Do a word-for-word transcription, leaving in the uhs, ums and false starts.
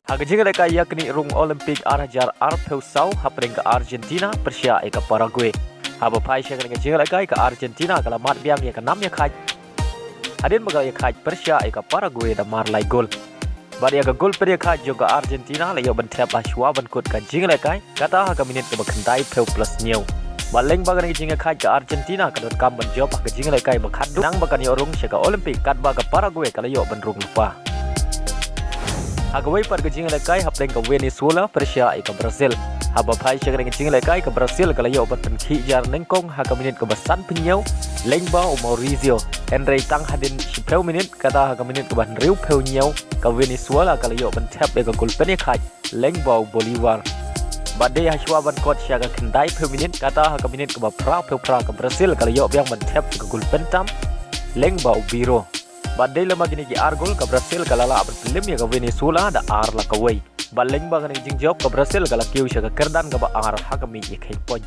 Ha ka jingïalehkai ïaknieh rung Olympic ar hajar arphew saw hapdeng ka Argentina pyrshah ïa ka Paraguay. Haba phai sha kane ka jingïalehkai ka Argentina ka la mad biang ïa ka nam ïa khait hadien ba ka la ïa khait pyrshah ïa ka Paraguay da mar lai gol. Bad ïa ka gol pyrshah ïa khait jong ka Argentina la ïoh ban thep ha shuwa ban kut ka jingïalehkai, kata ha ka minit kaba khyndai phew plus hynñiew. Bad lyngba kane ka jingïalehkai ka Argentina ka donkam ban jop ha ka jingïalehkai ba khatduh nang ba kan ïoh rung sha ka Olympic, katba ka Paraguay ka la ïoh ban rung lypa. Ha kawei pat ka jingïalehkai hapdeng ka Venezuela pyrshah ïa ka Brazil. Haba phai sha kane ka jingïalehkai ka Brazil ka la ïoh ban pynkhih jar nyngkong ha ka minit kaba sanphew hynñiew lyngba u Mauricio. Hynrei tang hadien shiphew minit, kata ha ka minit kaba hynriewphew hynñiew, ka Venezuela ka la ïoh ban thep ïa ka gol pynïakhait lyngba u Bolivar. Bad dei ha shuwa ban kut sha ka khyndai phew minit, kata ha ka minit kaba phra phew phra ka Brazil ka la ïoh biang ban thep ïa ka gol pyntam lyngba u Biro. Bad dei lem ha kine ki ar gol ka Brazil ka la lah ban pynlip ïa ka Venezuela da ar la kawei. Bad lyngba kane ka jingjop ka Brazil ka la kiew sha ka kyrdan kaba ar ha ka miej ïakheiñ point.